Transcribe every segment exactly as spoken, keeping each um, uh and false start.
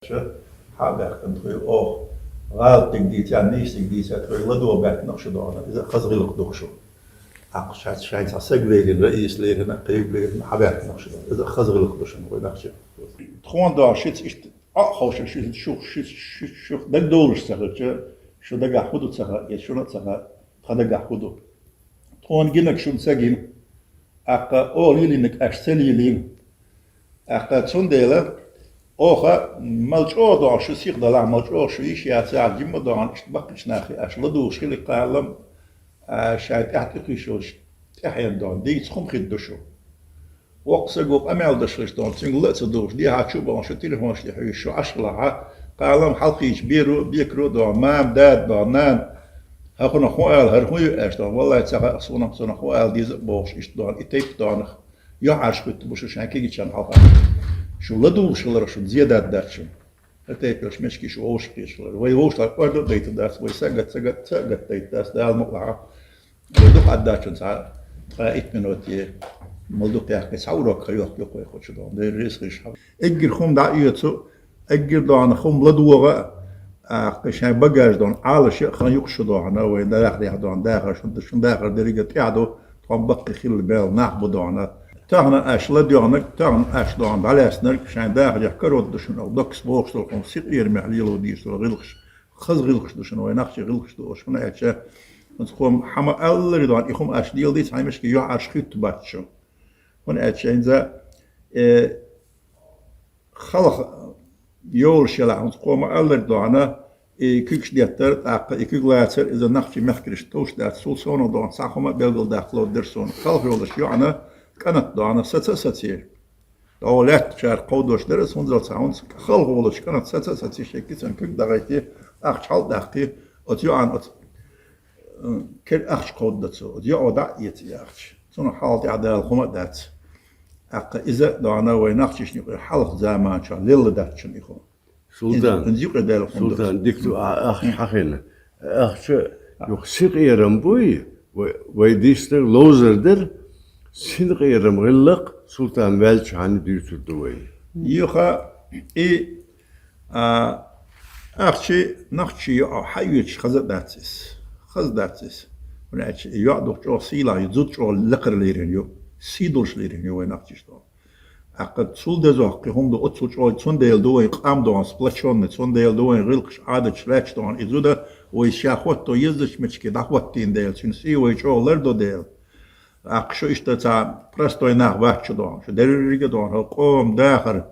Ша хьа а баьккхина тхоьга оха. ГӀалатдиг дийцад, нийсадиг дийцад, тхоьга ладувгӀа баьхкина шу доагӀана. Иза хаза гӀиллакх ду шу. Аккха шаьца шайн цхьа саг лерина, раис лерина, кхериг лерина, хьа баьхкина шу доагӀана. Иза хаза гӀиллакх ду шуна, вай нах чу. Тхона доагӀа шица иштта Ӏо а ховшар, шица шух, шица шица шух дагадовлуш ца хилча, шу дагахь хӀун ду ца хаьа, я шуна а ца хаьа, тха дагахь хӀун ду. Тхона гинарг шуна ца гина. Аккха оха лелийнарг аша ца лелийна. Аккха цундела оха мел чӀогӀа доагӀа шу сиха далахь, мел чӀогӀа шу йиш яцахь, жимма доагӀа иштта баккхийча нахе аша ладувгӀаш хиларга кхаллам, а, шайн тӀехьа тӀекхуьйсуш йолаш тӀехьенна доагӀа дийца хӀума хир ду шу. Воккха саго къамаьл деш хилча доагӀа, цуьнга ла а ца дугӀуш, дехьа чу а бахана шу телефонаш тӀа хьуьйсуш шу Ӏаш хилахь, кхаллам хьалкхийча беро, бекаро доагӀа, мама, дада доагӀа, нана, хӀара хӀун ала, хӀара хӀун ю аьлча доагӀа, валлахӀи, ца хаьа сона, цунах хӀун ала деза а бохуш, иштта доагӀа, и тайпа доагӀа. ЮьхьӀаьржа хӀуьтту бу шу шайн кегийчарна хьалха. Шу ладувгӀаш хиларах шуна зе даргдац шуна. ХӀара тайпа йолчу мешкийн шу вовшахкхеташ хилар. Вай вовшахкхетар ордо а дайта дац, вай сагатта, сагатта, сагатта дайта дац, Дала мукъалахь. Вай дукха Ӏаддачунна цхьа ткъаь итт минут е, мала дукха яьккхи, цхьа урок хан йохка юкъа вай кху чу доагӀа. Дера реза хилча хьа. Эггара хӀума дӀа а оьцу, эггара доагӀана хӀума ладогӀа а, а, кху шайн багаж доагӀана, Ӏалашъян а хан юкъа шу доагӀана, вай дахарехь доагӀана, дахар шун, шун дахар дерриге тӀехь ду, тхо баккхий хилла баьлла нах бу доагӀана. Тахана аша ладоьгӀнарг, тахана аша доагӀана дӀалаьцнарг, шайн дахарехь карор ду шуна, доккхача бохуш долу хӀума синкъерамехь лело дезаш долу гӀиллакхаш, хаза гӀиллакхаш ду шуна, вай нах чу гӀиллакхаш ду аша, хӀунда аьлча, хӀинца кхо хӀума хьама аллара доагӀана, и хӀума аша леладийца, хьайн мешкийн юьхьӀаьржа хӀуьтту бац шу. ХӀунда аьлча, хӀинца, э, халха йолуш елахь, хӀинца кхо ма-аллара доагӀана, и куьгаш деттар, тӀаккха и куьг лацар, иза нохчийн мехкаршна товш дац, цул совнах доагӀана цхьа хӀума а белгалдаккха лоруш дара суна. Халха йолуш йоӀана кӀанат доагӀана, саца а сацийра. ДӀо лаьттачара кховдош дара, хӀунда аьлча хӀинца халха волуш кӀанат саца а саций, шен кицан куьг дӀагӀайти, ахча хьал а даьккхи, оцу йоӀана оцу, м, кер ахча кховдадо цо, оцу йоӀо дӀа а эций ахча. Цунах хьалха тӀехь Дала хӀума а дац. ТӀаккха иза а доагӀана вай нохчашна юкъе хьалха заманчохь лелла дац шуна и хӀума. Султан, хӀинца юкъе даьлла хӀума ду. Султан, дика ду, а, ахча хьахийна. Ахча юха синкъерам буй, вай, вай дийцинарг ловзар дара, синкъерам гӀиллакх, Султан ваьлча хьанна дуьйцур ду вай. Юха и, а, ахча нохчийн йоӀо хьаоьцуш хаза а дац иза. Хаза дац иза. ХӀунда аьлча и йоӀ дукха чӀогӀа сийлахь ю, зуда чӀогӀа лакхара лерина ю, сий долуш лерина ю вай нохчашна. ТӀаккха цул дезох кхин хӀума ду, оццул чӀогӀа, цундела ду вайн къам доагӀана сплочённый, цундела ду вайн гӀиллакхаш, Ӏадаташ лаьтташ доагӀана. Иза зуда вай ша хӀотто езачу меттиге дӀахӀоттийна дела, цуьнан сий вай чӀогӀа лардо дела. ТӀаккха шу иштта цхьа простой нах бац шу доагӀана, шу дерриге а доагӀана, хӀокху къоман дахар,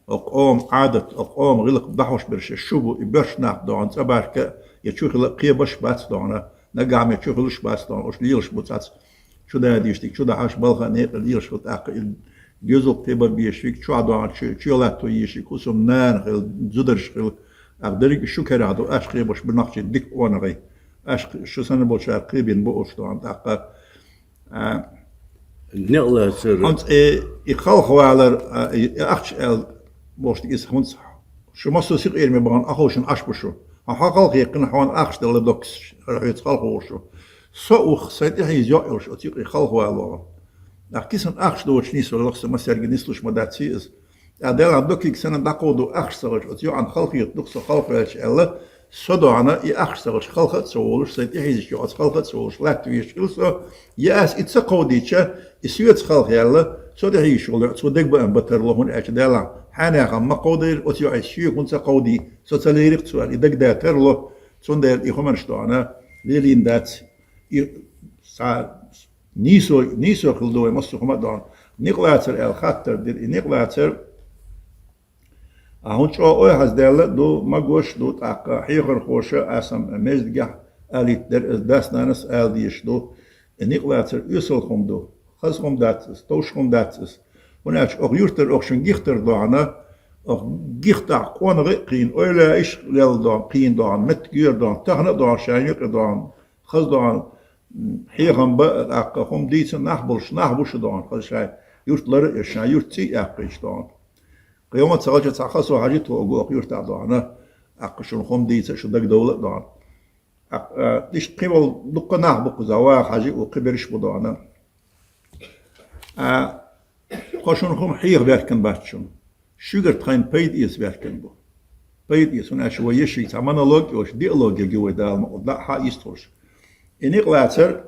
хӀокху къоман Ӏадат, хӀокху къоман гӀиллакх дӀахьош берш шу бу, и боьрша нах доагӀана, цӀа барка а, я чу хила а кхебарш а бац доагӀана, нагахь ма чу хуьлуш бац доагӀана, уьш лелаш бу цхьацца. Чу дан дийшниг, чу дахьаш, балха а некъа лелаш хила, тӀаккха и доьзал кхебар безаш виг, чохь доагӀа чу, чу латто езаш виг, хӀусамнана хила, зударш хила. ТӀаккха дерриг а шу керахь ду, аша кхебаш бу нохчий дика къонахий. Аша кх-, шу санна болчара кхебина бу уьш доагӀана тӀаккха. А, некъ лацар. ХӀинца, э, и халхавалар, а, и, и ахча аьлла бохуш дика иза хӀинца. Шу массо а синкъераме бахана, аховшина Ӏаш бу шу. Хьо, хьо халха яьккхина, хьуна ахча дала доккхуш, хӀара хьоьца халха ву шу. Со ух, сайн тӀехьийза йоӀ йолуш, оцу юкъе халхавалор. Нах кисан ахча доцуш нийсвеллах, со массаьрга нислуш ма дац иза. ТӀаккха Делан доккхиг санна дӀакховду ахча ца хилча, оцу йоӀана халхета ду-кх со халхаваьлча аьлла, со доагӀана и ахча ца хилча, халха а ца волуш, сайн тӀехьийзачу йоӀаца халха а ца волуш, латта везаш хила со, я ас и ца кховдийча, и соьца халха яьлла, со тӀехьийзаш волу йоӀ, цо дегабаам бан тарло, хӀунда аьлча Делан хьенехан ма кховдийра, оцу йоӀе соьга хӀунда ца кховдий, со ца лерира-кх цо аьлла, и дагадер тарло, цундела и хӀуманаш доагӀана лелийна дац. И цхьа нийсо, нийсо хила ду вай массо а хӀума а доагӀана. Никъ лацар аьлла хаттар дира. И никъ лацар, а, хӀун чӀогӀа ойхьаздаьлла а ду, магош а ду, тӀаккха хьехархоша а, аса маьждигехь а алийта дара, иза дас-нанас а ала дезаш ду. И никъ лацар оьсал хӀума ду. Хаза хӀума дац иза, товш хӀума дац иза. ХӀунда аьлча оха юьртара, оха шун гихтара доагӀана, оха гихтахь къонахий а кхийна, ойла а иш лелла доагӀана, кхийна доагӀана, меттиг йоьр доагӀана, тахана а доагӀана, шайна юкъе доагӀана, хаза доагӀана, м, хьехам бан а, тӀаккха хӀума дийца а нах болуш, нах бу шу доагӀана, хаза шайн юрт лар а еш, шайн юрт цӀий а яьккхийча доагӀана. Кхин хӀума ца хилча, цхьа хасо хьажийта оха юьртахь доагӀана, тӀаккха шуна хӀума дийца а, шу дагадовла а доагӀана. ТӀаккха, а, иштта кхин вала дуккха нах бу кхузахь, ваха хьажий, ву кхин берш а бу доагӀана. А, тхо шуна хӀума хьеха баьхкина бац шуна. Шуьгара тхайна пайда эца баьхкина бу. пайда эца, хӀана аьлча вай ешшиг цхьа монолог йолуш, диалог йолуш ю вай Дала мукъалахь, хьа йистхуьлуш. И никъ лацар,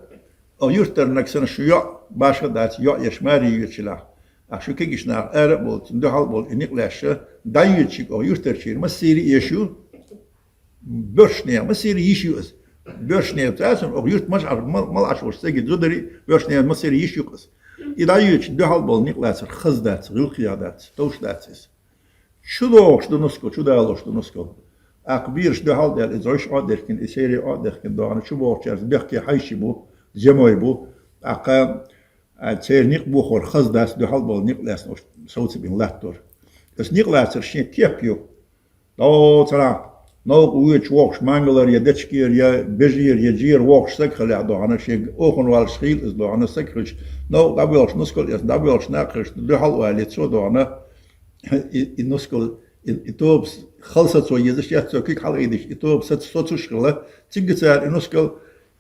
оха юьртара нагахь санна шун йоӀ башха а дац, йоӀ еш маре йоьдучулахь. Ахьа шун кегийчу наха ара а болу, цунна дуьхьал а болу и никъ лаьцча, дӀайоьдучуьнга оха юьртарчеран массеран а еш ю, боьршачу нехан массеран а йиш ю иза. Боьршачу нехан цацахь, оха юьртахь мала Ӏаш волчу стеган зударий, боьршачу нехан массеран а йиш ю-кх иза. И дӀайоьдучуьнга дуьхьал а болу никъ лацар хаза дац, гӀиллакхех дац, товш дац иза. Чу догӀуш ду нускал, чу далош ду нускал. ТӀаккха бераш дуьхьал а даьлла, иза гӀуьш Ӏо а дехкина, и серий Ӏо а дехкина догӀана, чу богӀучаьрца бехке хьаьжча бу, зимой бу. ТӀаккха, а, церан никъ бохор хаза дац, дуьхьал а болу никъ лаьцна оцу совцабина латтор. Аса никъ лацар шен кеп ю. ДӀо царахь новкъа воьдуш вогӀуш мангалара я дечигера, я бежера, я жера вогӀуш стаг хилахь догӀана, шен оханан валлаш хийла иза догӀана, стаг хилча, новкъа дӀабоьлхуш нускал эцна, дӀабоьлхуш нах хилча, дуьхьал а вале, цо догӀана, и, и нускал, и, и тоба хала сацо езаш яц, цо куьг хьалаайдича, и тоба сац-, соцуш хилла, цигга цара и нускал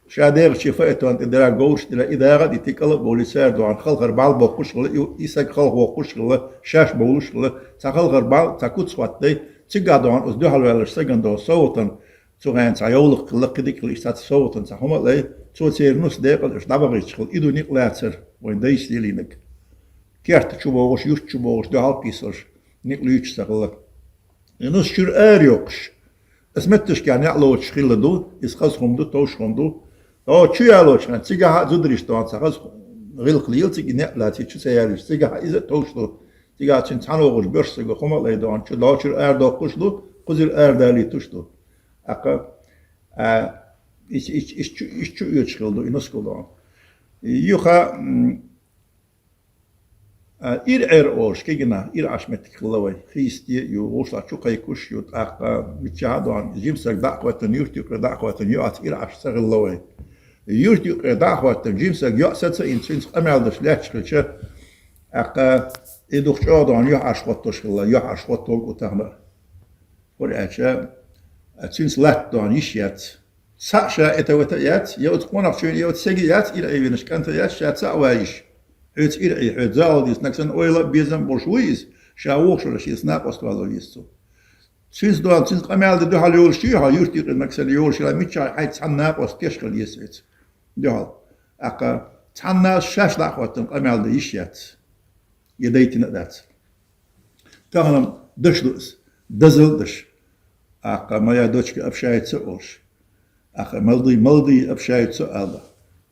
ша дегӀачу фаэтон тӀе дара говраш тӀера, и дагӀа а дитий, кӀала а бовлий, цара догӀана халхар бӀаьл боккхуш хилла, и, и стаг халха воккхуш хилла, шаьш бовлуш хилла, цхьа халхар бӀаьл, цхьа куц хӀоттадай, цигахь догӀана оцу дуьхьал ваьллачу стагана догӀу совгӀатан, цу хенахь цхьа йовлакх хилла, кхидерг хилла, иштта цхьацца совгӀатан цхьа хӀума а лай, цо церан нус декъала аш дӀабахийташ хилла, и ду никъ лацар, вайн дайша лелийнарг. Керта чу богӀуш, юрт чу богӀуш, дуьхьал а кхийсалаш, никъ луьйчуш ца хилла. И нус чуьра ара йоккхуш, аса метташкахь неӀ лоцуш хилла ду, иза хаза хӀума ду, товш хӀума ду. ТӀаккха чу ялочу хенахь, цигахь а зударий догӀана цхьа хаза гӀиллакх лела, цига и неӀ лаций чу ца ялийча, цигахь а иза а товш ду. Цигахь цуьнан цхьаьна вогӀуш боьрша стага хӀума а лай догӀана, чу дӀо чуьра ара доккхуш ду, кхузара ара далийтуш ду. ТӀаккха, а, ис-, ис-, ис чу, ис чу оьцуш хилла ду, и нускал догӀана. Юха, м, А, ира Ӏер олуш, кегий нах, ира Ӏаш меттиг хилла вай. Хийсте а ю, вовшах чу кхайкхуш а ю, тӀаккха миччахьа а догӀана, жима стаг дӀа а хӀоьттина, юьртан юккъе дӀа а хӀоьттина, йоӀаца ира Ӏаш ца хилла вай. Юьртан юккъе дӀа а хӀоьттина, жима стаг йоӀ саца а йина, цуьнца къамел деш лаьтташ хилча, тӀаккха и дукха чӀогӀа догӀана, юьхьӀаьржа хӀоттош хилла, юьхьӀаьржа хӀотто а ю тахана а. ХӀунда аьлча, а, цуьнца латта догӀана йиш яц. Цхьаъ ша эта-вета а яц, я оцу къонахчоьнан, я оцу стеган яц, ира Ӏе винарш кӀант а яц, ша цхьаъ ван йиш. Хьоьца ира Ӏе, хьоьца зала дийца, нагахь санна ойла а, безам а болуш вуй иза, ша вогӀуш вале, шеца накъост валлал еза цо. Цуьнца догӀана, цуьнца къамел дан дуьхьал йолуш юй хьо, юьртан юкъера нагахь санна йолуш хилахь, миччахьа хьайца цхьаьна накъост теш хила еза хьоьца. Дуьхьал. ТӀаккха цхьаннена шаьш дӀа а хӀоьттина къамел дан йиш яц. Я дайтина а дац. Тахана-м даш ду ас, дозалла а даш. ТӀаккха моя дочка общается а олуш. ТӀаккха молодые, молодые общаются а ала.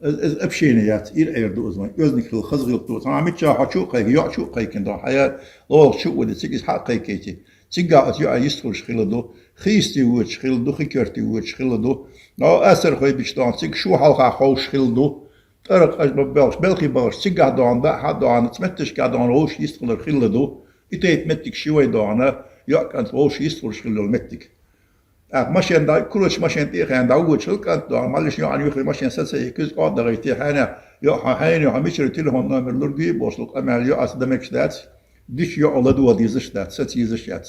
Из, из общение яц, ира Ӏер ду иза вайн, оьзниг хилла, хаза гӀиллакх ду. Цхьана миччахьа хьо чу а кхайкхи, йоӀ чу а кхайкхина догӀу, хьан я лолахь чу а ваде, цига иза хьа а кхайкхийти. Цигахь оцу йоӀан йистхуьлуш хилла ду, хийсте воьдуш хилла ду, хи коьрте воьдуш хилла ду. Нагахь асархой бича догӀана, цига шу хьалха ховшуш хилла ду. ТӀаркхаш бан белхаш, белхий балхаш, цигахь догӀана, дӀа а хьа а догӀана, цметташкахь догӀана вовшах йистхилар хилла ду. И тайпа меттигаш ю вай догӀана, йоӀ-кӀант вовшах йистхуьлуш хилла йолу меттиг. ТӀаккха машен дӀа, курачу машен тӀе а хаьна дӀавоьдуш хилла кӀант догӀана, маллиш йоӀана юххе машен саца а хӀиттий, кӀод а дахийти, хьенех, йоӀ, хьо хьенех, хьо мичара телефон номер лургий а бохуш, къамел йоӀаца дан мегаш дац, дича йоӀ ладогӀа дезаш дац, саца езаш яц.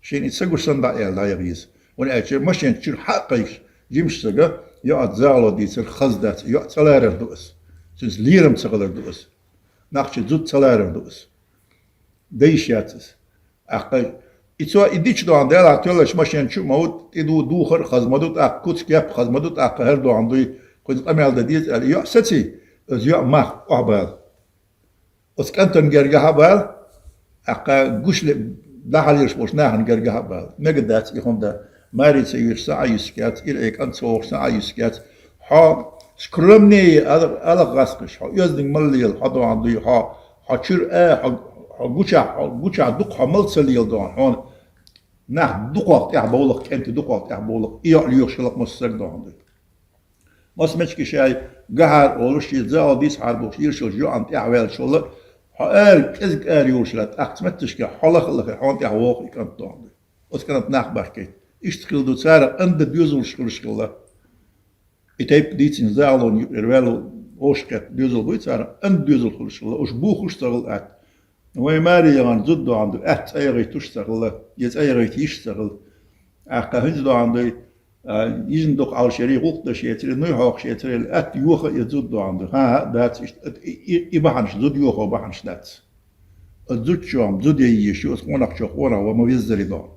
Шена и ца гуш санна дӀа аьлла дӀаяха еза. ХӀунда аьлча машен чуьра хьа а кхайкхаш, жимачу стага йоӀаца загӀало дийцар хаза дац, йоӀ ца ларар ду ас. Цуьнца лерам ца хилар ду ас. Нах чу зуда ца ларар ду ас. Дайша яц ас. ТӀаккха и цо и дича догӀана, делахь тоьллачу машен чу а ма ву, тӀе ду, духар а хаза ма ду, тӀаккха куц-кеп а хаза ма ду, тӀаккха хӀара догӀана дуй, кхуьнца къамел дан деза аьлла, йоӀ саций, иза йоӀ мах охьабала. Оцу кӀантана гергахь а бала, тӀаккха гуш ле-, дӀахьалийраш болчу нахана гергахь а бала. Мега дац и хӀума дан. Маре ца йоьдуш цхьа а юьсуш яц, ира Ӏе кӀант ца вогӀуш цхьа а юьсуш яц. Хьо скромнее ала-, алах гӀаскхиш, хьо оьзданг ма лела, хьо догӀана дуй, хьо, хьо чуьра а, хьо, хьо гучахь, хьо гучахь дукха хьо мала ца лела догӀана, хьуна нах дукхах тӀехь бовлакх, кӀентий дукхах тӀехь бовлакх, и йоӀ лоьхуш хиларх массарг а догӀана дуй. Маса меттигаш шай гахьара олуш, шен зала дийцахьара бохуш, йиршаллаш йоӀана тӀехь ваьллачул а, хьо ара, кӀезиг ара йолуш хилахь, тӀаккха цу меттигашкахь хьо лахалахе, хьуна тӀехь вогӀу и кӀант догӀана дуй. Оцу кӀанта нах бахкийта. Иштта хилла ду, царах ан дан доьзалш хуьлуш хилла. И тайпа дийцина, загӀалонна юкъера ваьлла вовшахкхетта доьзал буй царах, ан дан доьзал хуьлуш хилла. Уьш бухуш а ца хилла атта. Вайн маре яхана зуда догӀана ду, атта цӀа яхийтуш а ца хилла, я цӀа яхийта йиш а ца хилла. ТӀаккха хӀинца догӀана дуй, а, йижина дукха Ӏалашъярий, гӀуллакх даш яцарий, нуй хьокхуш яцарий, атта йоха а я зуда догӀана дуй. ХӀан-хӀа а дац, иштта, и, и, и бахьанаш, зуда йохо бахьанаш дац. Оцу зудчо-м зуда ян езаш ю, оцу къонахчо къонах ван ма веззара догӀу.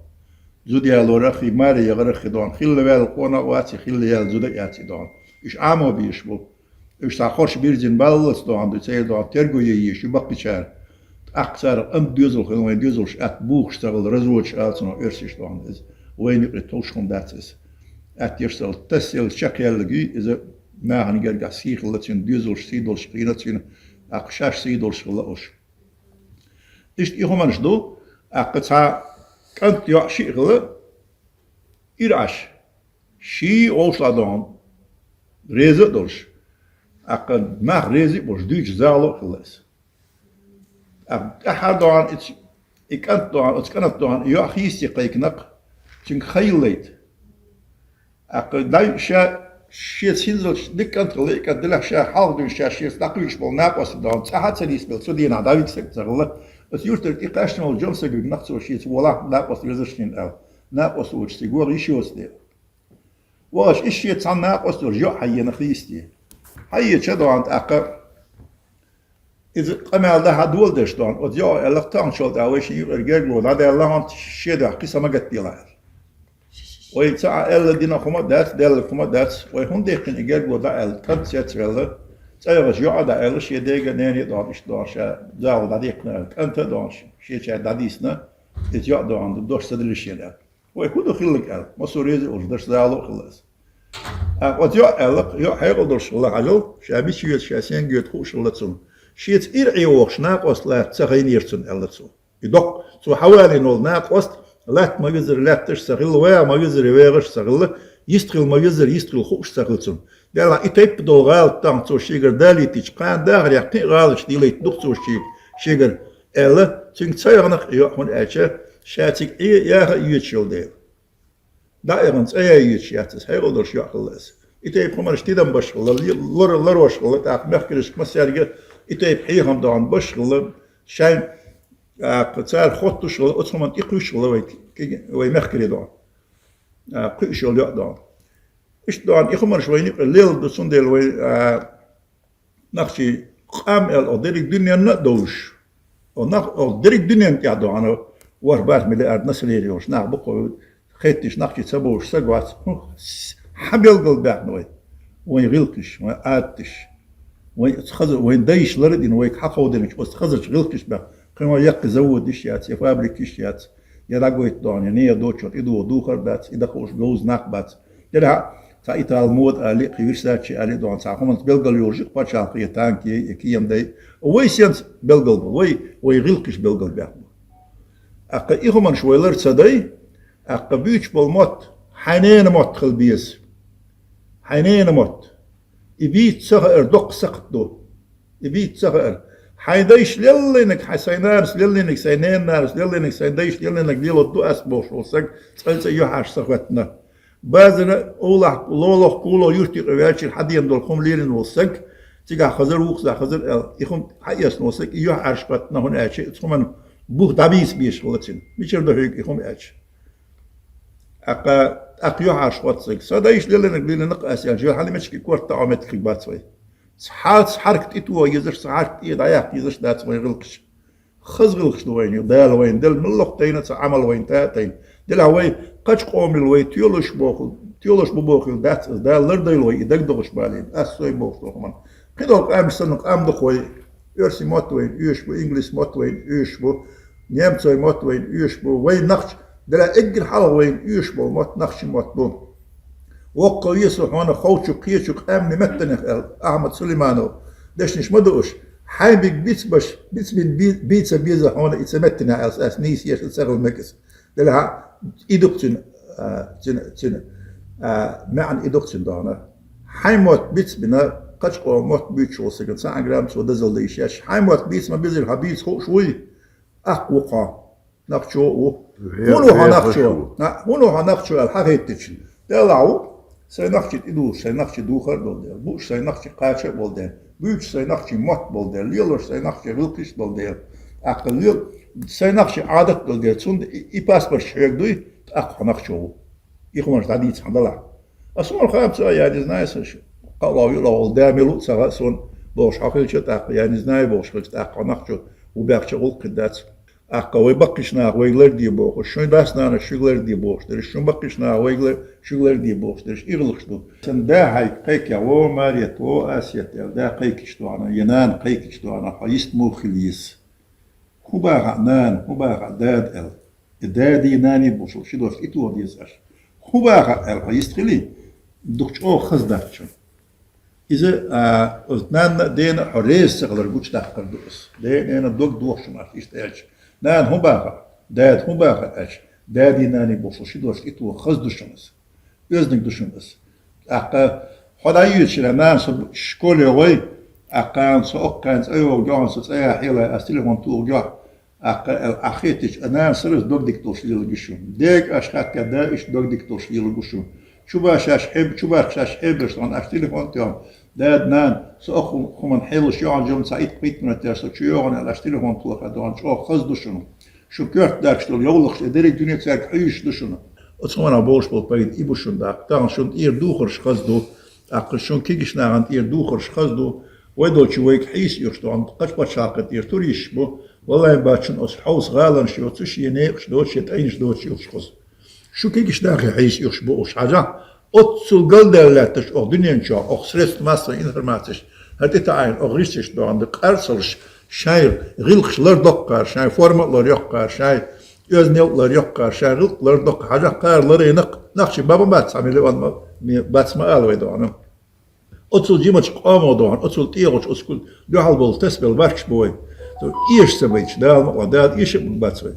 Зуда ялорахи, маре ягарахи дон. Хилла ваьлла къонах вац, хилла яьлла зуда яц и дон. Уж Ӏамо беш бу. Уж цхьа хорш бирзина баллалц дон, ду цӀера дон, терго е еш, ю баккхичара. ТӀаккха цара къам доьзал хилла, вайн доьзалш атта бухаш цагал, разводаш алцано оьрсиш дон. Из вайна юкъе товш хӀума дац из. Атта еш цагал, тасселла чакхъяьллиг, иза нахана гергахь сий хилла цуьнан, доьзалш сий долаш хилла цуьнан, тӀаккха шаьш сий долаш хилла уж. Иштта и хӀуманаш ду, тӀаккха цхьа кӀант йоӀ шиъ хилла, ира Ӏаш, ший вовшла дон, реза а долаш, тӀаккха нах реза а болаш, дуьйцу загӀало а хилла иза. ТӀаккха тӀаьхьа дон, и ц-, и кӀант дон, оцу кӀанат дон, и йоӀ хийсте кхайкинакх, цуьнга хайлайта. ТӀаккха дай ша, шеца хӀинзалча дика кӀант хилла, и кӀант делахь ша хьалха дуьйна ша шеца дӀакхуьйгаш болу накъост дон, цӀа хьа ца нийса белла, цу дийнахь дӀавига саг ца хилла. Оцу юьртара и кхаьчна волу жима саг вигнакх цо шеца волахь накъост везаш хилла аьлла. Накъост воцуш цига ваха йиш йоцу дела. Вахаш, иштта шеца цхьана накъост волуш йоӀ хьаена хийсте. Хьаеча дон тӀаккха. Иза къамел дахьа доладеш дон, оцу йоӀа аьлла, таханчул тӀаьхьа вай шен юкъара гергалло дӀадаьлла хьуна, шен дуьхьа кхин са ма гатделахь аьлла. Вай ца а аьлла дина хӀума дац, даьлларг хӀума дац, вай хӀунда дехкина и гергалло дӀа аьлла, кӀант цецвелла, цӀа яхаш йоӀа дӀа аьлла, шен дега а, нене а дон, иштта дон, ша загӀал дӀадехкина аьлла, кӀанта а дон, шен чаьрга дӀадийцина, иза йоӀа дон, дош ца дилла шена аьлла. Вай хӀун ду хилларг аьлла, массо а реза а волуш, даш загӀало а хилла аса. ТӀаккха оцу йоӀа аьлла, йоӀ хьекъал долуш хилла хьажал, ша мича йоьду, ша сенга йоьду хууш хилла цунна. Шеца ира Ӏе вохуш накъост латта ца хайнера цунна аьлла цо. И доккха, цо хьавалийна волу накъост латта ма визара латташ ца хилла, ваха ма визара вехаш ца хилла, йистхила ма визара йистхила хууш ца хилла цунна. Делахь и тайпа долу гӀалат тахана цо шегара далийтича, кхана дахарехь кхин а гӀалаташ дийлайта ду-кх цо шега, шегара аьлла, цуьнга ца яханакх и йоӀ, хӀунда аьлча ша цига Ӏе яха а йоьдуш йолу дела. ДӀа а яхана, цӀа яй йоьдуш яц иза, хьекъал долуш йоӀ хилла иза. И тайпа хӀуманаш тидам баш хилла, ле-, лор-, ларваш хилла, тӀаккха мехкаршка массаьрга и тайпа хьехам дон баш хилла, шайн, тӀаккха цара хоттуш хилла, оцу хӀуманна тӀекхуьйсуш хилла вай, кегий, вай мехкарий дон. ТӀаккха кхуьуш йолу йоӀ дон. Иштта дон, и хӀуманаш вайна юкъа лелла ду, цундела вай, а, нахчий къам аьлла, оха дерриг дуьненна а довзуш. Оха нах, оха дерриг дуьненна тӀехь дохьана, ворхӀ-бархӀ миллиард население йолуш нах бу-кх вай, хетташ нахчий ца бовзуш саг вац. ХӀун, хьан белгалбаьхна вай? Вайн гӀиллакхаш, вайн Ӏадаташ. Вайн оцу хаза-, вайн дайша лар а дина, вайга хьакховдийначу оцу хазарчу гӀиллакхаш баьхна. Кхин вайн яккхий завод йиш яц, я фабрика йиш яц, я дӀагойту дохьана, я нехан доцчунна тӀедуха духар а дац, и дан хууш говза нах а бац. Делахь а, цхьа Италан мода али, кхин вирсачи али дон, цхьа хӀуманца белгал йолуш ю-кх пачхьалкх, я танки, я кема дай. Вай сенца белгал бу, вай, вай гӀиллакхаш белгал баьхна бу. ТӀаккха и хӀуманаш вай лар ца дай, тӀаккха буьйцуш болу мотт хьайн ненан мотт хила беза. Хьайн ненан мотт. И бийца ца хаар доккха сакхт ду. И бийца ца хаар. Хьайн дайша леллийнарг, хьайн сайн нанас леллийнарг, сайн ненан нанас леллийнарг, сайн дайша леллийнарг лелорг ду ас бохуш волу саг, цкъа-цкъа юьхьӀаьржа ца хӀоьттина. Базарна, уллохь, лолох, куло, юьртахь ваьлчира хьадеана долу хӀума лелийна волу саг, цигахь хазар, вукхузахь хазар аьлла, и хӀума хьаэцна волу саг, и юьхьӀаьржа хӀоьттина, хӀунда аьлча и цу хӀуманна бух дӀабийца безаш хилла цуьнан. Мичара ду хьоьга и хӀума аьлча? ТӀаккха, тӀаккха юьхьӀаьржа хӀотту саг. Сан дайша леллийнарг лелийна-кх ас аьлча, хьалимечки корта тӀе Ӏометтиг бац вай. Цхьацца хьарк тӀе тоха езаш, цхьа хьарк тӀе дӀаяккха езаш дац вайн гӀиллакхаш. Хаза гӀиллакхаш ду вайна, Дала вайна делла, муьлхха тайна цхьа Ӏамал вайна тӀе а тайна. Делахь вай кхача къомал вай тоьлуш боху, тоьлуш бу бохийла дац иза, Дала лардойла вай и дагадогӀуш балийна, ас сой бохуш долу хӀуманна. Кхидолу къаьмнаш санна къам ду-кх вай, оьрсийн мотт вайна оьшуш бу, ингалис мотт вайна оьшуш бу, немцойн мотт вайна оьшуш бу, вайн нохчийн, делахь эггара хьалха вайна оьшуш болу мотт нохчийн мотт бу. Воккхаве со хьуна ховчу, кхечу къаьмнийн меттанех аьлла, Ахьмад Сулейманов, дешнаш ма ду уьш, хьайн биг бицбаш, бицбина би-, бийца беза хьуна и цу меттанехь аьлла, ас нийса еш ца хила мегас. Делахь а, и ду-кх цуьнан, а, цуьнан, цуьнан, а, маьӀна и ду-кх цуьнан дохьуна. Хьайн мотт бицбина, кхача къоман мотт буьйцуш волу сагана цхьа а грамм цо дозалла дан йиш яц. Хьайн мотт бийца ма беззара хьан бийца хууш вуй? Ахь ву-кх хьо. Нохчо а ву. Ве-, хӀунда ву хьо вехаш нохчо? Ву. А, хӀунда ву хьо нохчо аьлла хьан хеттича? Делахь ву, сайн нохчий тӀедугӀуш, сайн нохчий духар а долу дела, бууш сайн нохчий кхача а болу дела, буьйцуш сайн нохчий мотт болу дела, лелош сайн нохчий гӀиллакхаш а долу дела, тӀаккха лел-, сайн нохчий Ӏадат а долу дела, цунна и, и паспорташ хьоьга дуй, тӀаккха хьо нохчо ву. И хӀуманаш дӀадийца хьан далахь. А суна хаам ца а, я не знаю, сан шу кхаъ вовла, вовла, да мила ву ца хаьа суна, бохуш хьо хилча тӀаккха, я не знаю, бохуш хилча тӀаккха хьо нохчо ву баьхча гӀуллакх хир дац. ТӀаккха вай баккхийча наха вайга ларде бохуш, шун дас-нанас шуьга ларде бохуш дерш, шун баккхийча наха вайга лар-, шуьга ларде бохуш дерш, иргӀалаш ду. Цун да хьайга кхайкаяь: «Во, Марет, во, Асет», — аьлла, да кхайкача догӀана, е нана кхайкача догӀана, хьо йист муха хила еза? «ХӀун бах хьа, нана, хӀун бах хьа, дада?» — аьлла. И дади, нани бохуш, ши дош тӀатоха деза аша. «ХӀун бах хьа?» — аьлла, хьо йист хилий, дукха чӀогӀа хаза дац шуна. Иза, а, оцу нанна а, дена а хьо реза ца хилар гучадаккхар ду аса. Дена, нана дог дохуш ма дац, иштта аьлча. «Нана, хӀун бах хьа? Дада, хӀун бах хьа?» — аьлча, дади, нани бохуш, ши дош тӀатоха хаза ду шуна аса. Оьзаниг ду шуна аса. ТӀаккха хьо дӀайоьдучу хенахь, нана, со школе гӀой, тӀаккха со оккхайна цӀа йогӀу, гӀо, со цӀа яхьийла, ас телефон туху, гӀо. ТӀаккха аьлла, ахь хетича, а нана сарралц дог дика долуш лелаш ю шуна. Дега аша хаттар да, иштта дог дика долуш лелаш ю шуна. Чу башаш хьеб-, чу башаш хьебеш догӀана, аша телефон тӀехь: «Дада, нана, со окху хӀуманна хьелаш йогӀу, жима цхьа итт-пхийтта минот яра со чу йогӀу», — аьлла, аша телефон тоха догӀана, чӀогӀа хаза ду шуна. Шун коьрта даьржаш долу йовлакхаш, и дерриг дуьне цаьрга хьуьйсуш ду шуна. Оцу хӀуманах болуш болу пайда и бу шуна даккха. Тахана шуна тӀера духарш хаза ду, тӀаккха шун кегийчу нахана тӀера духарш хаза ду. Вай долчу вайга хьийса оьхуш догӀана, кхача пачхьалкхе тӀера туристаш бу. Валлай, бац шуна оцу хьовса гӀаланаш йоцуш, я некъаш доцуш, я тӀайнаш доцуш оьхуш хаза. Шун кегийчу нахе хьийса оьхуш бу уьш, хьажахь, оццул галдаьлла лаьтташ оха дуьнен чохь, оха средств массовой информацеш, хӀара тӀетаӀийна оха гӀирсаш догӀана, къарсалш, шайн гӀиллакхаш лардоккхара, шайн форма а ларйоккхара, шайн оьздангалла а ларйоккхара, шайн гӀиллакх лардоккхара, хьажахь, кхара ларйина нах, нах чу бан ма бац, цхьа миллион ма, ме-, бац ма ала вай догӀана. Оццул жимачу къомо догӀана, оццул тӀехачу, оццул дуьхьал болу тасабелла бахкаш бу вай. Цо эша ца байташ, Дала ма ван, Дала эша а бан бац вай.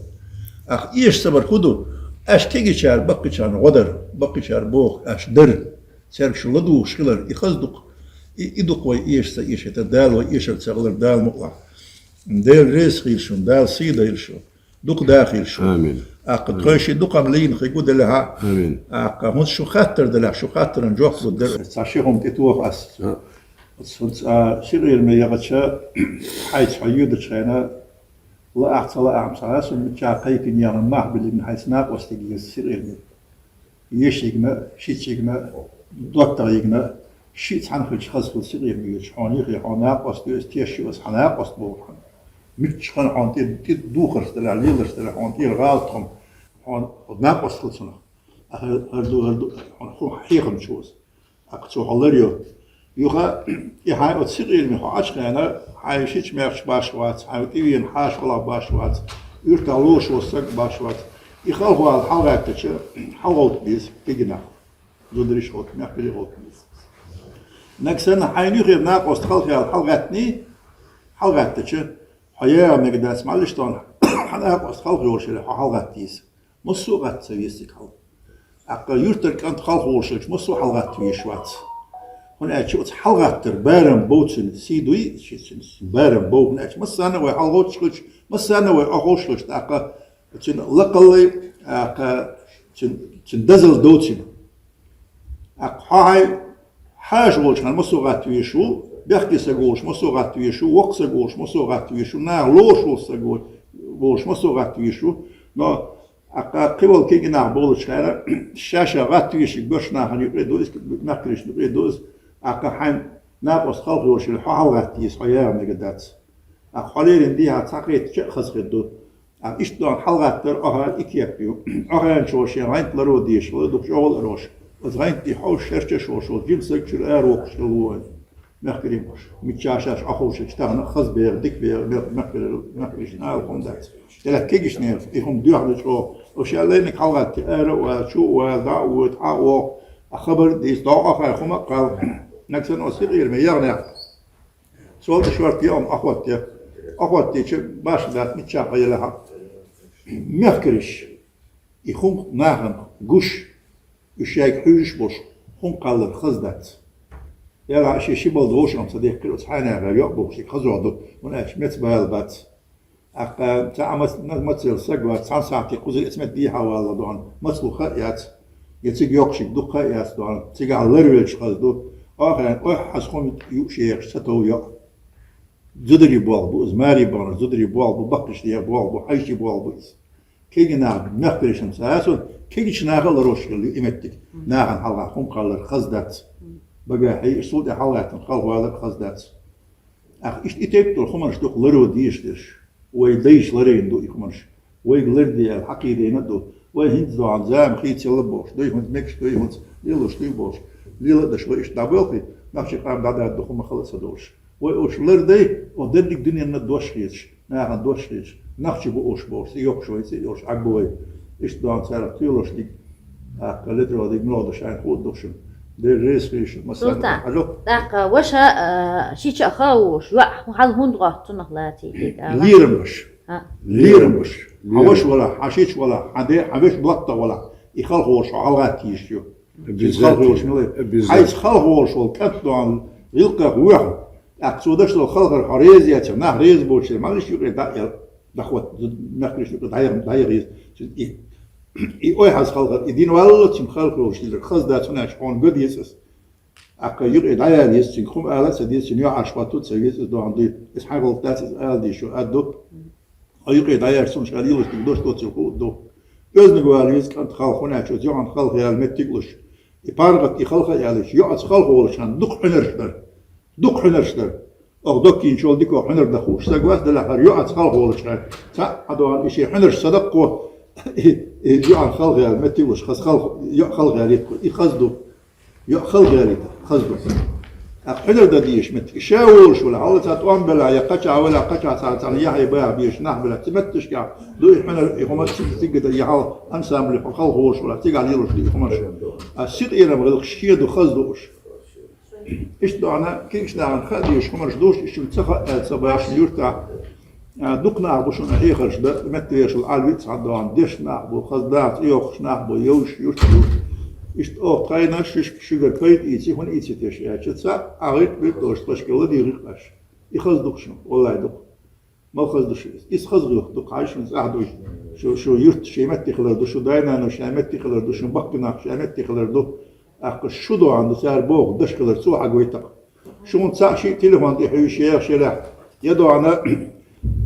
Ахь эша ца бар хӀун ду? Аша кегийчара баккхийчарна гӀо дар, баккхийчара боху аша дар. Цаьрга шу ладугӀуш хилар, и хаза ду-кх. И, и ду-кх вай эша ца эшийтар, Дала вай эшар ца хилар, Дала ма ван. Дела реза хийла шуна, Дала сий дайла шуна. Дукха дахийла шу. Амин. ТӀаккха тхойшиъ дукха ма лийна хи гу делахьа. Амин. ТӀаккха хӀунда шу хаттар делахь, шу хаттаран жоп лур дара. Цхьа ши хӀума тӀетоха ас. А. Цунца а сиъ-гӀирма яхача, хьайца хьо йоьдучу хенахь, лаахь ца лаахь, цхьа а сун мичча кхайкина яхна, мах билигна хьайца накъостиг еза сиъ-гӀирма. Еша йигна, шица йигна, доттагӀа йигна, шиъ цхьаьна хилча хаза хила сиъ-гӀирма йоьдуш, хьуна юххе хьо накъост ю, иза теш ю, аса хьан накъост боху хьуна. Муьлххачу хенахь хьуна тӀе, тӀе духарш делахь, леларш делахь, хьуна тӀера гӀалат хӀума, хьуна накъост хила цунах. А хӀара, хӀара ду, хӀара ду, хьуна хӀума хьехамчо аса. ТӀаккха цо хьо лар йо. Юха, и хьайн оцу сиъ-гӀирме хьо Ӏачу хенахь, хьайн шича-маьрча баш вац, хьайн тӀевеана хьаша хилахь баш вац, уьртахь лоруш волу стаг баш вац. И халхавала хьалагӀаьттича, хьалагӀовтта беза кегий нах. Зударий а гӀовтта, мехкарий а гӀовтта беза. Нагахь санна хьайна юххера накъост халхавала хьалагӀаьттиний, хьалагӀаьттича, хьо яха мега дац, мел иштта хьан накъост халхавала хьо хьалагӀатта еза. Массо а гӀатта ца веза цига хьал. ТӀаккха юьртара кӀант халхавала хилча, массо а хьалагӀатта везаш вац. ХӀунда аьлча оцу хьалагӀаттар барам бовцийна сий дуй, ши-, ши-, барам бов. ХӀунда аьлча массарна а вай хьалагӀовтташ хилча, массарна а вай Ӏоховшалаш, тӀаккха цуьнан лакхаллай, тӀаккха цуьнан, цуьнан дозалла довцийна. ТӀаккха хьо хьайн хьаша волчу хенахь массо а гӀатта везаш ву, бехке саг волуш массо а гӀатта везаш ву, воккха саг волуш массо а гӀатта везаш ву, наха лоруш волу саг волуш массо а гӀатта везаш ву. Но ТӀаккха кхин волу кегий нах болчу хенахь, ша-ша гӀатта везарг боьрша нахана юкъе ду иза, мехкарийн юкъе ду иза, тӀаккха хьайн накъост халхавала хьо хьалагӀатта еза, хьо яха мега дац. ТӀаккха хьо леррина дехьа цхьа кхетча а хаза хир ду. ТӀаккха иштта дохьуна хьалагӀаттар Ӏохар иккепа ю. Ӏохайначо шен гӀанта ларван дезаш вала, дукха чӀогӀа ларван. Оцу гӀанта тӀе хьовсуш, шерчаш волуш волу жима саг чуьра ара воккхуш хила ву вайн. Мехкарийн, мичча шаьш Ӏоховшийча тахана хаза бегӀа, дика бегӀа, мех-, мехкарий, мехкарийн ала хӀума дац. Делахь кегийчу нехан и хӀума доьхна чӀогӀа. Оцу шен лайниг хьалагӀатта ара а вала, чу а вала, дӀа а воьду, хьа а вогӀу, а хабар а дийца, дӀа а Ӏохайна хӀума а кхалла. Нагахь санна оцу сиъ-гӀирме яхнехь, цул тӀе шорта яа хӀума Ӏохоттае. Ӏохоттийча башха дац, мичча кхайкхалахь а. Мехкарша и хӀума нахана гуш, уьш шайга хьуьйсуш болуш хӀума кхаллар хаза дац. Делахь а шен ши балда вовшахкъам ца дехкира, оцу хьайнехьа йоӀ бохуш, и хазох ду, хӀунда аьлча меца бала бац. ТӀаккха цхьа а мац-, ма-, мацалла саг вац, цхьана сахьте кхузара эца меттиг дехьа валла дохьуна, мацлух ха а яц, я цига йоккхушиг дукха ха а яц дохьуна, цигахь ларвелча хаза ду, Ӏохайна, ой, хьан хӀума юуш ехаш ца тов йоӀ. Зударий болх бу иза, марий баханарш зударий болх бу, баккхийчу нехан болх бу, хьаьжчий болх бу иза. Кегий нах, мехкаршна ца а сона, кегийчу наха а ларвеш хилла ю и меттиг. Нахана хьалха хӀума кхаллар хаза дац. Багахь хьийзаш, цул тӀе хьалагӀаьттина халхавалар хаза дац. Ахь иштта и тайпа долу хӀуманаш дукха ларван дезаш дерш. Вай дайша ларийна ду и хӀуманаш. Вайга ларде аьлла хьакхийдайна а ду. Вай хӀинца доагӀа зама хийцаелла болуш, дуй хӀинца мегаш, дуй хӀинца лелош, дуй болуш. Лела а даш вай иштта дӀабоьлхий, нохчий къам дӀададда хӀума хала а ца долуш. Вай уьш лардай, оха дерриг дуьненна дош хеташ, нахана дош хеташ, нохчий бу уьш бохуш, и йоккхуш вай, цӀе йолуш Ӏагба вай. Иштта доагӀа царах тоьлуш диг, тӀаккха ледара диг муха ду шайна хӀу а ду шуна. Дера реза хилийша, массарна Султан, хьажал. ТӀаккха ваша, а, шича а хала волуш, йоӀ хьал хӀунда гӀотту цунах лаций дерг ала? Лерам баш. А. Лерам баш. Хьан Лерам. Ваша вала, хьан шича вала, хьан де, хьан вешан доттагӀа вала, и халхаволуш хьо хьалагӀатта йиш ю. Цуьнца халхаволуш мила. Обязательно. Хьайца халхаволуш волу кӀант доагӀа гӀиллакхах воьхна. ТӀаккха цо даш долу халхар хьо реза яцахь, нах реза боцуш, малиш юкъе дӀа а ял, дӀахӀотта, мехкариш юкъе дӀаяхна, дӀаяха еза. И, и ойхьаз халхар, и дина валлалц цуьнан халхаволуш дилар, хаза дац, хӀунда аьлча хьуна ган деза ас. ТӀаккха юкъе дӀаяла еза, цуьнга хӀума ала а ца деза, цуьнан юьхьӀаьржа хӀотту а ца веза, иза доагӀа дуй. Иза хьайн гӀуллакх дац, иза ала дийша ю, аьдда. Хьо юкъе дӀаяьлча, цунна ша лелош дерг дош доцийла хӀу а ду. Оьзаниг вала веза кӀант халха, хӀунда аьлча оцу йоӀана халха яла меттиг а луш. И паргӀат, и халха а ялийча, йоӀаца халхаволуш хан дукха хьуьнарш дара. Дукха хьуьнарш дара. Оха доккхийначул дика хьуьнар дан хууш стаг вац, делахь хӀара йоӀаца халхаволуш хан. Цхьаъ а доагӀа, и шен хьуьнарш ца даккхо, и, и йоӀана халха яла меттиг а луш, хаза халха, йоӀ халха ялийта, и хаза ду. ЙоӀ халхавалийта, хаза ду. ТӀаккха хьуьнар дан дезаш меттиг. Ша волуш вала, хьалла цхьа тӀом белахь, я кхача вала, кхача цхьа, цхьана яхье баха безаш нах белахь, цу меттигашкахь ду и хьуьнар, и хӀума цига, цига дан, я хьал ансамбле хьо халхаволуш вала, цигахь лелош ду и хӀуманаш. А синкъерам гӀиллакх шен ду, хаза ду уьш. Иштта доагӀа, кегийчу нахана хаа дезаш хӀуманаш долуш, и шуна ца хаьа аьлла ца баьхна юьртахь. А, дукха нах бу шуна хьехарш дан, меттигерчул Ӏалвиъ цхьа доагӀа, дешна нах бу, хаза даха цӀе йоккхуш нах бу, йовш юрт ю. Иштта оха тхайна шишка шуьгара пайда ийци, хӀунда ийци теша аьлча, цхьаъ а гӀиртта биртӀалаш тхашка ладийгӀира аша. И хаза ду-кх шуна, валлахӀи ду-кх. Мала хаза ду шу иза? Иза хаза гӀиллакх ду-кх, хьай шуна цӀахь ду. Шу, шу юрт шен метте хилар ду, шу дай-наной шен метте хилар ду, шун баккхий нах шен метте хилар ду. ТӀаккха шу доагӀа ду, цара боху даш хилар, цо хьагойту-кх. Шуна цхьаъ шиъ телефон тӀе хьуьйсуш ехаш елахь, я доагӀа,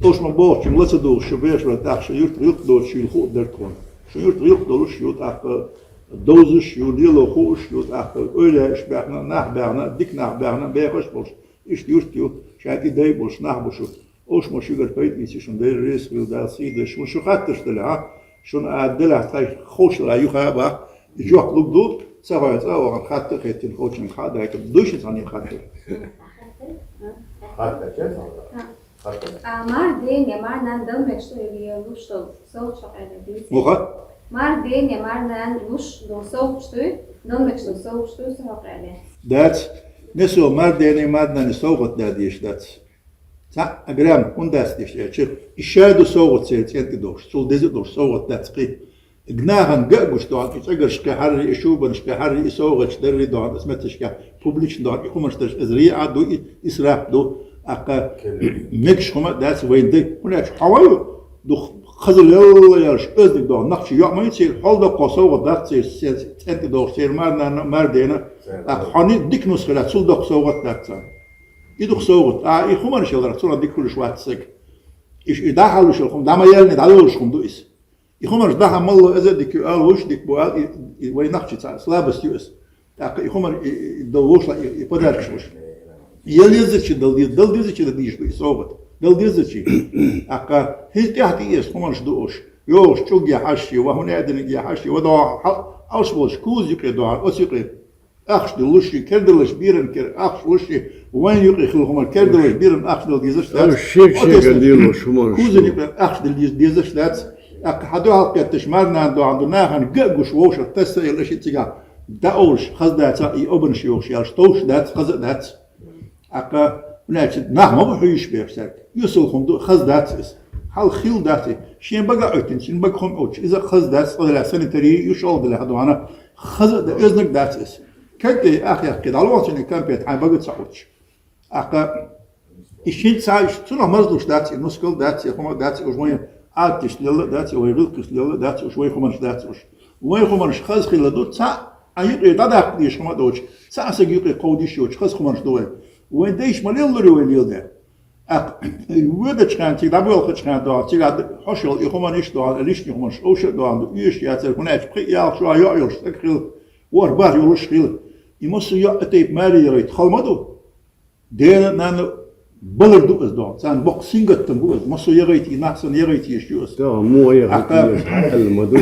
оцу ма бохучуьнга ла ца дугӀуш шу бехаш вара, тӀаккха шун юрт гӀиллакх доцуш юйла хуур дара тхуна. Шун юрт гӀиллакх долуш ю, тӀаккха довзуш ю, лело хууш ю, тӀаккха эвлаяаш баьхна, нах баьхна, дика нах баьхна, бехаш а болуш, иштта юрт ю, шайн тӀе дай болуш нах бу шу. Оцу ма шуьгара пайда ийци шуна, Дела реза хуьлда, Дала сий дойла шуна. Шун хаттарш делахь, а? Шуна а делахь, тхайн ховшалла юха а баккха, и жоп лур ду, ца хойна цӀа а вахана хатта а хеттина, ховчунга хьа а дайтина, дуй шуна цхьана хаттар? Хаттар, честно? Хаттар. А, мар ден я мар нан дал мекшто я луш дол, сол чо къеда дийци. Муха? Мар ден я мар нан луш дол сол чтуй, дал мекшто сол чтуй, сол къеда. Дац. Не со мар ден я мар нан совгӀат да деш дац. Цхьаъ а грамм хӀунда дац деш аьлча, и ша ду совгӀат церан цӀен тӀе долуш, цул деза а долуш совгӀат дац кхин. Нахана ган а гуш доагӀа, и цӀагарш кхехьарри, и шубанаш кхехьарри, и совгӀаташ дарри доагӀа, ас меттигашкахь публично доагӀа, и хӀуманаш дарш, иза риӀа а ду, и исраф а ду, тӀаккха мегаш хӀума а дац вайн дай. ХӀунда аьлча хьо вай ду хаза лелла яьллаш, оьзаниг доагӀа, нохчий йоӀ ма ю церан, хьол доккхо совгӀат дац церан, цӀен тӀе долуш церан мар-нана а, мар-дена а, тӀаккха хьо ни-, дика нус хилахь, цул доккха совгӀат дац царна. И ду-кх совгӀат. А, и хӀуманаш яларх цунах дика хуьлуш вац стаг. И, и дӀахьалуш йолу хӀума, дӀа ма яьллий, дӀайолуш хӀума ду иза. И хӀуманаш дахьа малло, иза а дика ю, ала вуьш дика бу, ала и, и вай нохчий цхьа слабость ю иза. ТӀаккха и хӀуманаш, и, и, и до вовшла, и, и подаркаш вуш. Ял езачи дал деза, дал дезачи дан дийш ду и совгӀат. Дал дезачи. ТӀаккха хӀинца тӀаьхьа тӀеэца хӀуманаш ду уш. ЙогӀуш чӀуг я хьаш ши, ва хӀун аьдиниг я хьаш ши, ва догӀа хьал-, хьалш болуш, куза юкъе догӀа, оцу юкъе. Ахча диллуш ши, кердаллаш биран кер-, ахча луш ши, вайн юкъе хила хӀумар, кердаллаш биран ахча дала дезаш дац. Шега, шега лелош хӀуманаш. Кузан юкъе ахча дала дезаш дац. ТӀаккха хьан дуьхьал кхетташ, марнана доагӀа ду, нахана ган а гуш вовшах тасса а елла, аша и цигахь даовлуш, хаза даца, и обанаш йохуш ялаш, товш дац, хаза а дац. ТӀаккха, хӀунда аьлча нах ма бу хьуьйсуш беш цаьрга. Юсал хӀума ду, хаза дац иза. Хьал хилла дац и. Шен бага а оьттина, шен бага хӀума оьттуш, иза хаза дац, цкъа делахь санитари ю, шолгӀа делахь доагӀа. Хаза а да, оьзнаг дац иза. Кагтей ах яккхий, дӀалохцуьнан конфет хьайн бага ца Ӏуттуш. ТӀаккха и шин цхьа, цунах мазлуш дац, и нускал дац, и хӀума дац, уж вайн Ӏадаташ лелла дац, и вайн гӀиллакхаш лелла дац, уж вайн хӀуманаш дац уж. Вайн хӀуманаш хаза хилла ду, цхьа а юкъе дӀадаккха дезаш хӀума доцуш, цхьа а сага юкъе кховдийш йоцуш, хаза хӀуманаш ду вайн. Вайн дайша ма леллур ю вай леладе. ТӀаккха воьдучу хенахь, цига дӀабоьлхучу хенахь доагӀа, цигахь хьош йолу и хӀуманаш доагӀа, лишний хӀуманаш овша а доагӀа ду, оьшуш яцара, хӀунда аьлча пхиъ ялх шо йоӀ йолуш стаг хила, ворхӀ бархӀ йолуш хила. И массо а йоӀ а тайпа маре яхийта хала ма ду. Дена а, нанна а Балар ду из дон, царна боккха сингаттам бу из, массо ягӀайта, нах санна ягӀайта йиш ю из. Да, мо ягӀайта йиш, хьаьл ма ду,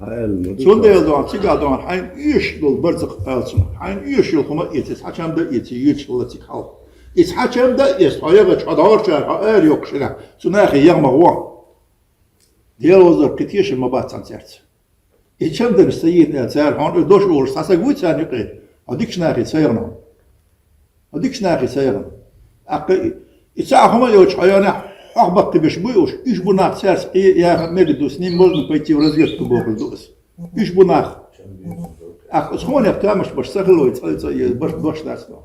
хьаьл ма ду. Цундела дон, цига дон, хьайна уьш долу барзакх алцун, хьайна уьш йолу хӀума эцис, хьачам да эци, юьйцуш хилла цига хьал. Иза хьачам да эци, хьо ягӀа чу хьо догӀурчара, хьо ара йоккхуш хилахь, цу нахе ягӀа ма гӀо. Дела вазар кхин тешам ма бац царна цаьрца. И чамданаш ца йийна аьлла, цара хьуна и дош олуш цхьа саг вуй царна юкъе? Хьо дикачу нахе ца яхана. Хьо дикачу нахе ца яхана. ТӀаккха и, и цхьа хӀума йоцуш хьо йонехь хьох баккхийбеш буй уьш? Уьш бу нах цаьрца къе яхана мега ду, с ним можно пойти в разведку бохуш ду ас. Уьш бу нах. ТӀаккха ас хьонех тамаш баш ца хилой, цкъа, цкъа, баш, баш дац нах.